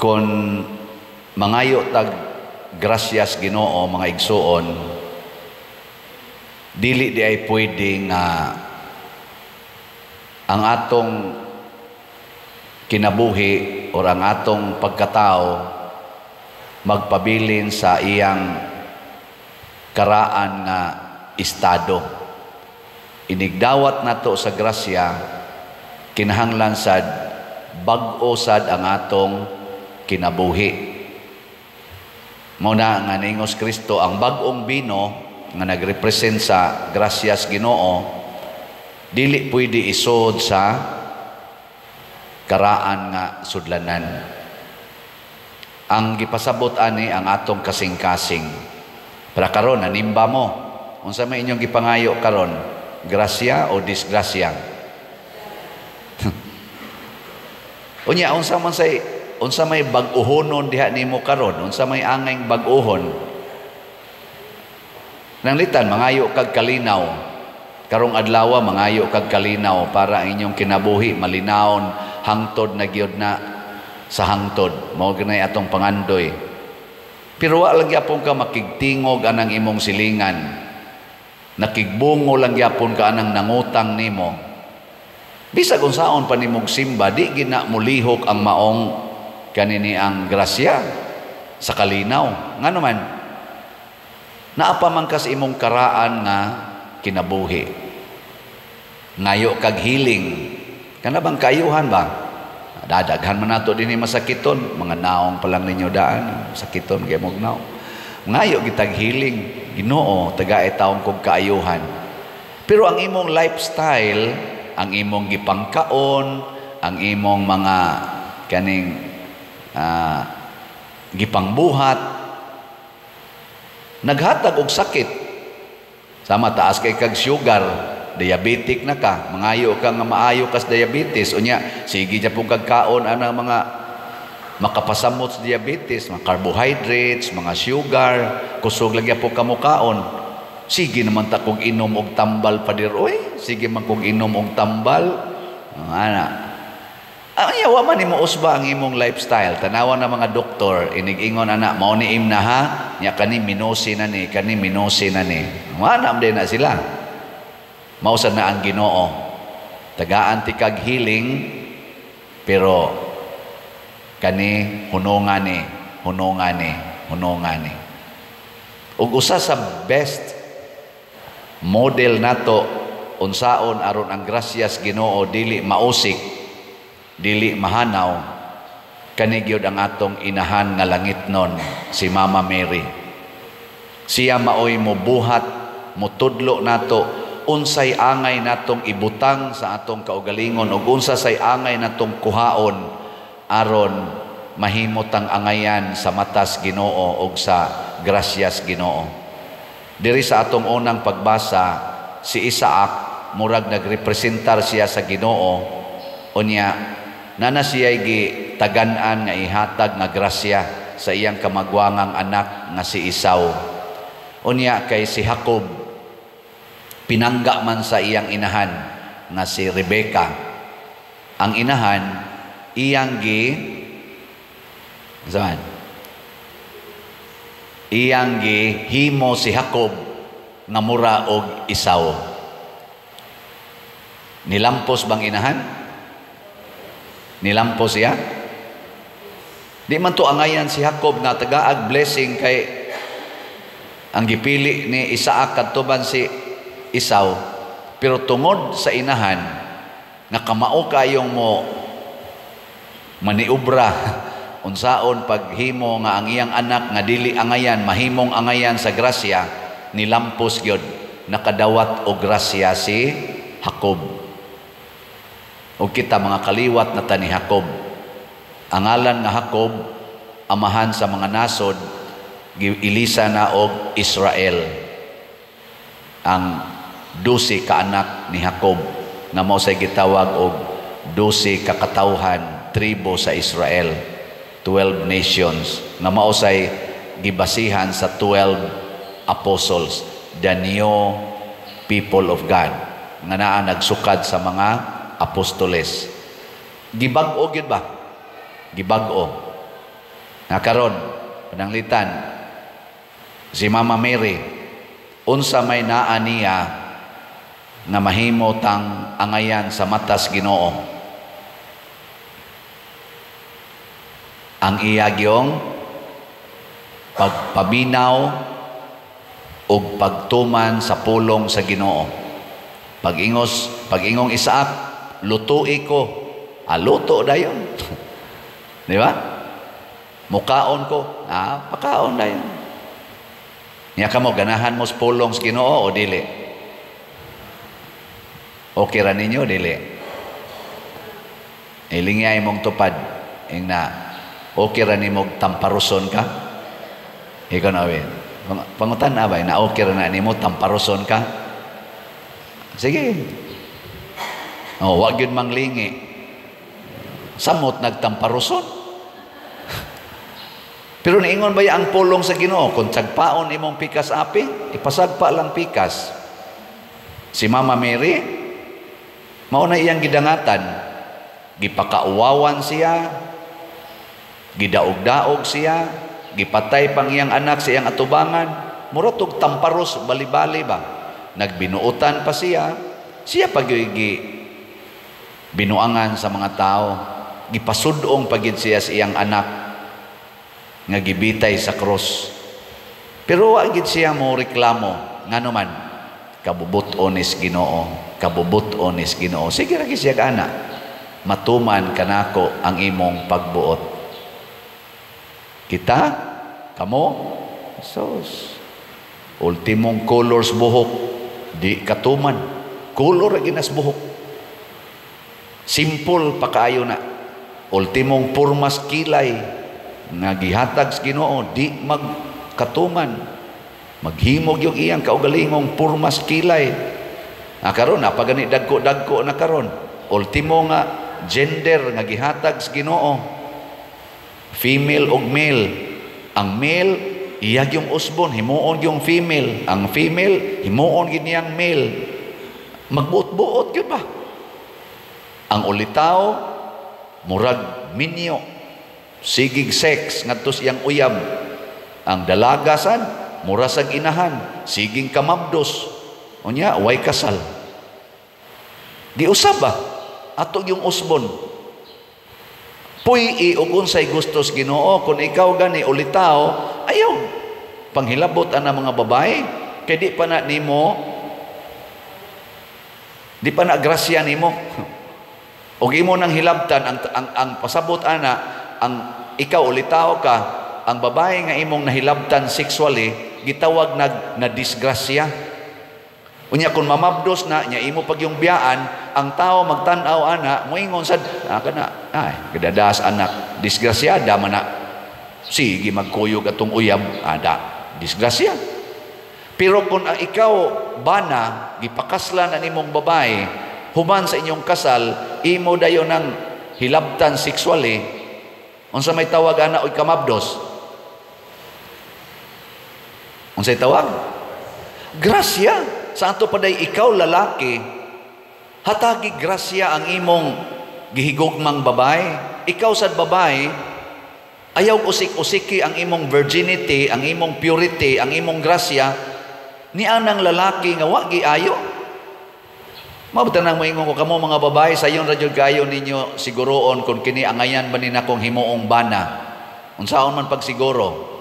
Kon mangayo tag grasyas Ginoo, mga igsuon, dili di ay pwede nga ang atong kinabuhi or ang atong pagkatao magpabilin sa iyang karaan nga estado. Inigdawat nato sa grasya, kinahanglan sad bag-o sad ang atong kinabuhi. Mao na nga niingon si Kristo, ang bag-ong bino nga nagrepresent sa grasyas Ginoo dili pwede isod sa karaan nga sudlanan. Ang gipasabot ani ang atong kasing-kasing. Para karon nanimba mo. Unsa may inyong gipangayo karon? Grasya o disgrasya? Unya unsa man say unsa may bag-uhonon diha nimo karon? Unsa may angay bag-uhon? Nanglitan mangayo kag kalinaw. Karong adlaw mangayo kag kalinaw para ang inyong kinabuhi malinawon hangtod na gyud na sa hangtod. Mao ganay atong pangandoy. Pero wa lang gyapon ka makigtingog anang imong silingan. Nakigbungo lang gyapon ka anang nangutang nimo. Bisag unsaon pa nimong simba, di gina mulihok ang maong kanini ang grasya sa kalinaw. Ngano man, naa pa man kas imong karaan nga kinabuhi. Ngayo kag healing. Kana bang kaayuhan ba? Dadaghan man nato dinhi masakiton, mga naong pa lang ninyo daan, sakiton kay mog naong. Ngayo gitag healing, Ginoo, tagae taong kog kaayuhan. Pero ang imong lifestyle, ang imong gipangkaon, ang imong mga kaning gipangbuhat, naghatag og sakit. Sama taas kay kag sugar, diabetic na ka, mangayo ka nga maayo kas diabetes, unya sige gyapon kag kaon ana mga makapasamot sa diabetes, mga carbohydrates, mga sugar, kusog lang gyapon ka mokaon. Sige naman ta kog inom og tambal, pader oy, sige man kog inom og tambal. Ana. Ay, wa man nimo usba ang imong lifestyle. Tanawa na mga doktor, inig-ingon ana, mao ni imna ha, nya kani minusi na ni, kani minusi na ni. Wa na din na sila. Mao sad na ang Ginoo. Tagaan ti kag healing, pero kani hunungan ni, hunungan ni, hunungan ni. Ug usa sa best model nato unsaon aron ang grasyas Ginoo dili mausik, dili mahanaw, kani gyud ang atong inahan nga langitnon, si Mama Mary. Siya maoy mobuhat, motudlo nato unsay angay natong ibutang sa atong kaugalingon ug unsa say angay natong kuhaon aron mahimo tang angayan sa matas Ginoo ug sa grasyas Ginoo. Diri sa atong unang pagbasa, si Isaac murag nagrepresentar siya sa Ginoo, unya nana siya gi tagan-an nga ihatag nga grasya sa iyang kamagwangang anak nga si Esau. Unya kay si Jacob pinangga man sa iyang inahan nga si Rebecca. Ang inahan iyang gi saan? Iyang gi himo si Jacob nga mura og Esau. Nilampos bang inahan? Nilampos siya? Di man to angayan si Jacob nga tagaag blessing kay ang gipili ni Isaac kadtuban si Esau, pero tungod sa inahan nga kamao kayong mo maniubra unsaon paghimo nga ang iyang anak nga dili angayan mahimong angayan sa grasya, nilampos gyud, nakadawat og grasya si Jacob. Og kita mga kaliwat na ta ni Jacob. Ang ngalan nga Jacob, amahan sa mga nasod, giilisa na og Israel. Ang 12 ka anak ni Jacob nga mao say gitawag og 12 ka katawhan, tribo sa Israel, 12 nations nga mao say gibasihan sa 12 apostles, the new people of God nga naa nagsukad sa mga apostoles. Gibag-o gyud ba? Gibag-o. Na karon, pananglitan si Mama Mary, unsa may naa niya nga mahimo tang angayan sa matas Ginoo? Ang iya gyong pagpaminaw ug pagtuman sa pulong sa Ginoo. Pag-ingong Isaac, "Lutui ko." Ah, luto dayon. Di ba? "Mukaon ko." Ah, pakaon dayon. Nya kamo, ganahan mo sa pulong sa Ginoo o dili? Okay ra ninyo, dili? Ilingay mong tupad. Ing na, okay ra nimo tamparuson ka? Ikaw na, win. Pangutan na ba? Na okay ra na nimo tamparuson ka? Sige. Oh, wag yun manglingi. Samot nagtamparuson. Pero niingon ba ang pulong sa Ginoo, kung sagpaon imong pikas api, ipasagpa lang pikas. Si Mama Mary, mao na iyang gidangatan. Gipakauwawan siya, gidaog-daog siya, gipatay pang iyang anak sa iyang atubangan. Mura tog tamparos, bali-bali ba? Nagbinuotan pa siya. Siya pag binuangan sa mga tao. Gipasudong pagid siya sa iyang anak nga gibitay sa krus. Pero wa gid siya mo reklamo. Ngano man, kabubut-on is Ginoo, kabubut-on is Ginoo. Sige ra siya ana. Matuman kanako ang imong pagbuot. Kita, kamo, sos. Ultimong colors buhok, di katuman. Color ra ginas buhok. Simple pa kaayo na. Ultimong purmas kilay nga gihatag sa Ginoo, di magkatuman. Maghimog yung iyang kaugalingong purmas kilay. Ah, karon napagani dagko-dagko na karon. Ultimo nga gender nga gihatag sa Ginoo, female ug male. Ang male iyag yung usbon, himuon yung female. Ang female himuon gid niyang male. Magbuot-buot gyud ba? Ang ulitaw murag minyo, sigig sex ngadto sa iyang uyab. Ang dalaga sad mura sag inahan, siging kamabdos. Unya way kasal. Giusab ba ato yung usbon? Puy-i og unsay gustos Ginoo. Kung ikaw gani ulitaw, ayaw panghilabot ana mga babae kay di pa na nimo, di pa na grasya nimo. Og imo nang hilabtan ang pasabot ana, ang ikaw ulitaw ka, ang babae nga imong nahilabtan sexually gitawag nag na disgrasya. Unya kung mamabdos na nya imo pag yung biyaan, ang tao magtan-aw ana moingon sad, ah, kana ay gadadas anak, disgrasyada man na, sige magkuyog atong uyab ada, disgrasya. Pero kung ang ikaw bana gipakaslan ang imong babae, human sa inyong kasal imo dayon ang hilabtan sexually, unsa may tawag ana og kamabdos? Unsay tawag? Grasya. Sa ato paday ikaw lalaki, hatagi grasya ang imong gihigugmang babae. Ikaw sad babae, ayaw usik-usiki ang imong virginity, ang imong purity, ang imong grasya ni anang lalaki nga wa giayo. Mabta nang moingon ko kamo mga babae, sayon ra jud kayo ninyo siguroon kung kini angayan ba ni nakong himuong bana. Unsaon man pagsiguro?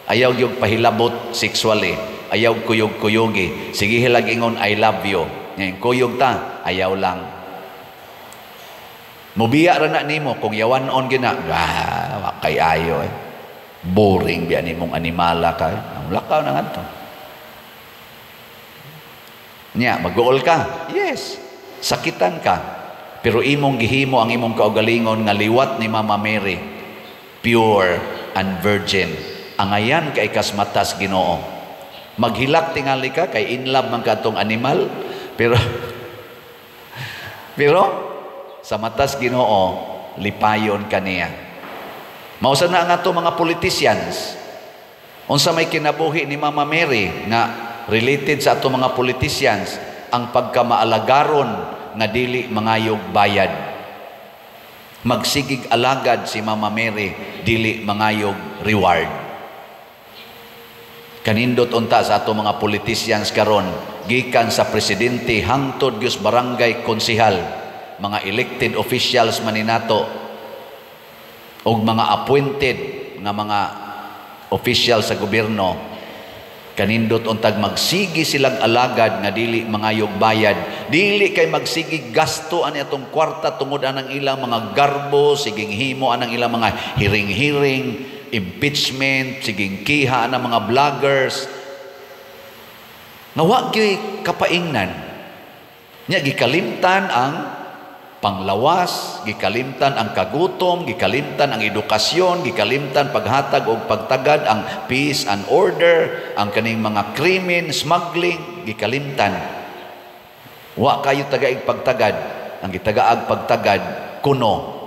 Ayaw gyud pahilabot sexually, ayaw kuyog-kuyogi. Sige hilag ingon "I love you." Ngayon kuyog ta, ayaw lang. Mubiya ra na nimo kung yawan-on gina. Ah, wa kay ayo eh. Boring biya nimong animala ka. Ang lakaw na ngadto. Nya, mag-uol ka. Yes, sakitan ka. Pero imong gihimo ang imong kaugalingon nga liwat ni Mama Mary, pure and virgin. Angayan kay kasmatas Ginoo. Maghilak tingali ka kay in love man katong animal, pero pero sa matas Ginoo lipayon kaniya. Mausa na ang ato mga politicians. Unsa may kinabuhi ni Mama Mary nga related sa ato mga politicians, ang pagkamaalagaron nga dili mangayog bayad. Magsigig alagad si Mama Mary, dili mangayog reward. Kanindot unta sa ato mga politicians karon, gikan sa presidente hangtod gyud barangay konsehal, mga elected officials maninato og mga appointed nga mga official sa gobyerno, kanindot untag magsigi silang alagad nga dili mangayog bayad, dili kay magsigi gasto ani atong kwarta tungod anang ilang mga garbo, siging himo anang ilang mga hiring-hiring, impeachment, siging kiha anang mga vloggers nga wa gyuy kapaingnan nya. Gikalimtan ang panglawas, gikalimtan ang kagutom, gikalimtan ang edukasyon, gikalimtan paghatag og pagtagad, ang peace and order, ang kaning mga krimen, smuggling, gikalimtan. Wa kayo tagaig pagtagad, ang gitagaag pagtagad kuno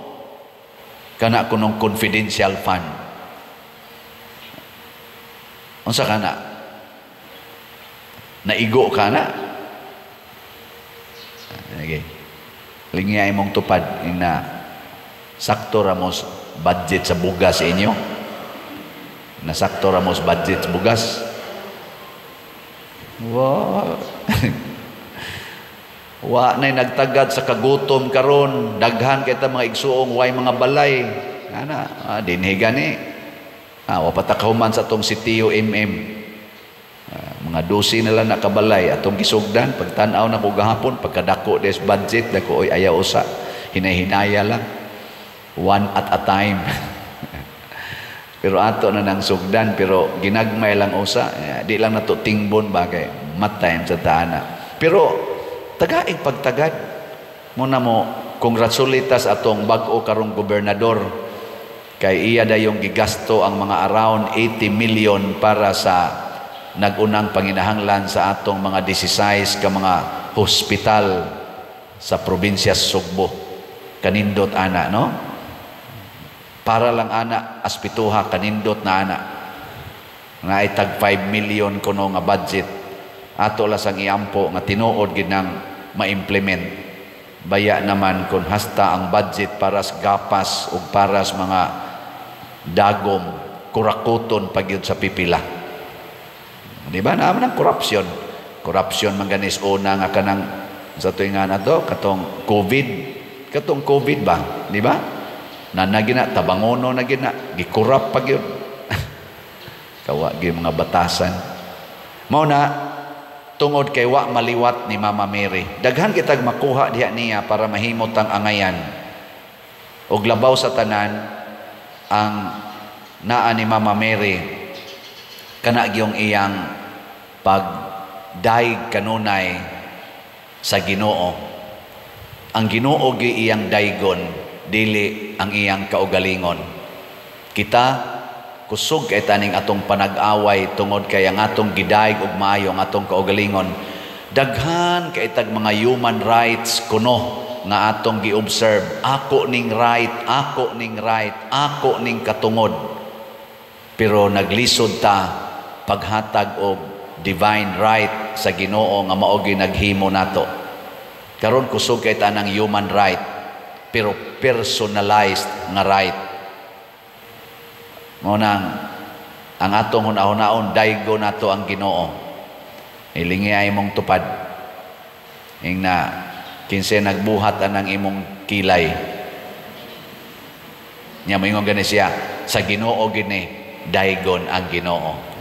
kana kunong confidential fund. Unsa kana? Naigo ka na? Okay. Lingya imong tupad na sakto ra mo budget sa bugas inyo. Nasakto ra mo budget sa bugas. Wa. Wa na'y nagtagad sa kagutom karon, daghan kay ta mga igsuong way mga balay. Ana, dinhi gani. Wa pa ta kahuman sa atong si Tio MM. Mga 12 na lang nakabalay atong gisugdan. Pagtan-aw na ko gahapon, pagkadako des budget dako, oy, ayaw usa, hinay-hinaya lang, one at a time. Pero ato na nang sugdan, pero ginagmay lang usa. Di lang nato tingbon ba kay matime sa taana, pero tagaig pagtagad mo na mo. Congratulations atong bag-o karong gobernador kay iya dayong gigasto ang mga around 80 million para sa nagunang panginahanglan sa atong mga 16 ka mga hospital sa probinsya Sugbo. Kanindot ana, no? Para lang ana aspituha, kanindot na ana. Nga ay tag 5 million kuno nga budget. Ato lasang iampo nga tinuod gid nang ma-implement. Baya naman kung hasta ang budget para sa gapas ug para sa mga dagom kurakuton pagyud sa pipila. Di ba? Naman ang corruption. Corruption man ganis una nga kanang sa tuwing nga na to, katong COVID. Katong COVID ba? Di ba? Na gina, tabangono na gina, gikurap pa gyud. Kawa gyud mga batasan. Mao na, tungod kay wa maliwat ni Mama Mary. Daghan kitag makuha diha niya para mahimot ang angayan. Og labaw sa tanan, ang naa ni Mama Mary, kana gyung iyang pagdaig kanunay sa Ginoo. Ang Ginoo gi iyang daygon, dili ang iyang kaugalingon. Kita kusog kay taning atong panag-away tungod kay ang atong gidaig og maayo ang atong kaugalingon. Daghan kay tag mga human rights kuno nga atong gi-observe. Ako ning right, ako ning right, ako ning katungod. Pero naglisod ta paghatag og divine right sa Ginoo nga mao gyud naghimo nato. Karon kusog kay tanang human right, pero personalized nga right. Mao nang ang atong hunahunahon, daygo nato ang Ginoo. Ilingi ay imong tupad. Ing na kinsa nagbuhat anang imong kilay. Nya moingon gani siya, sa Ginoo gini daygon ang Ginoo.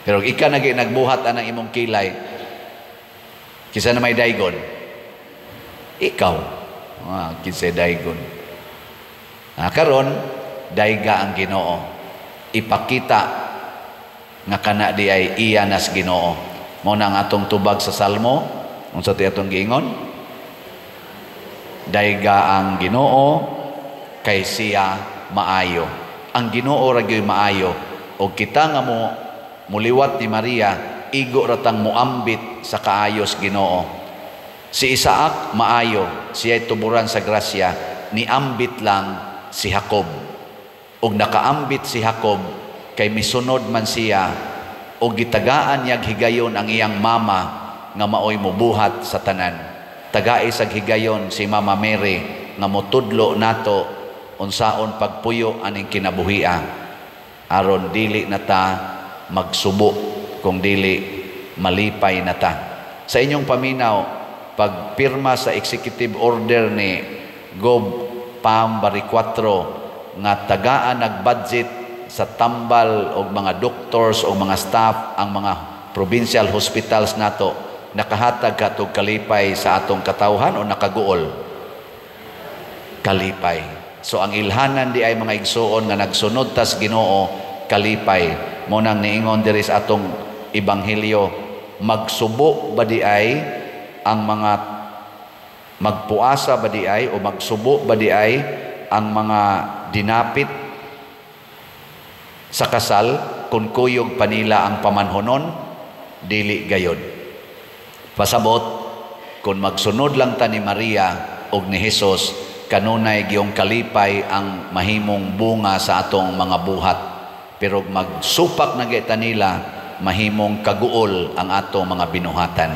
Pero ika na nagbuhat anang imong kilay, kinsa na may daygon? Ikaw. Kinsa daygon? Karon dayga ang Ginoo. Ipakita nga kana di ay iya nas Ginoo. Mao na ang atong tubag sa Salmo. Unsa ti atong giingon? Dayga ang Ginoo kay siya maayo. Ang Ginoo ra gyud maayo. Og kita nga mo muliwat ni Maria, igo ra tang muambit sa kaayos Ginoo. Si Isaac maayo, siya'y tuburan sa grasya, niambit lang si Jacob. Og nakaambit si Jacob kay misunod man siya og gitagaan niyag higayon ang iyang mama nga maoy mubuhat sa tanan. Tagai sag higayon si Mama Mary nga motudlo nato unsaon pagpuyo aning kinabuhia aron dili na ta magsubo, kung dili malipay na ta. Sa inyong paminaw, pagpirma sa executive order ni Gov Pam Baricuatro nga tagaan nag-budget sa tambal og mga doctors o mga staff ang mga provincial hospitals nato, nakahatag katog kalipay sa atong katawhan o nakaguol? Kalipay. So ang ilhanan di ay, mga igsuon nga nagsunod tas Ginoo, kalipay. Mo nang niingon diri sa atong ebanghelyo, magsubo ba di ay ang mga, magpuasa ba di ay o magsubo ba di ay ang mga dinapit sa kasal kung kuyog pa nila ang pamanhonon? Dili gayod. Pasabot, kung magsunod lang ta ni Maria og ni Jesus, kanunay giyong kalipay ang mahimong bunga sa atong mga buhat. Pero magsupak na gyud ta nila, mahimong kaguol ang atong mga binuhatan.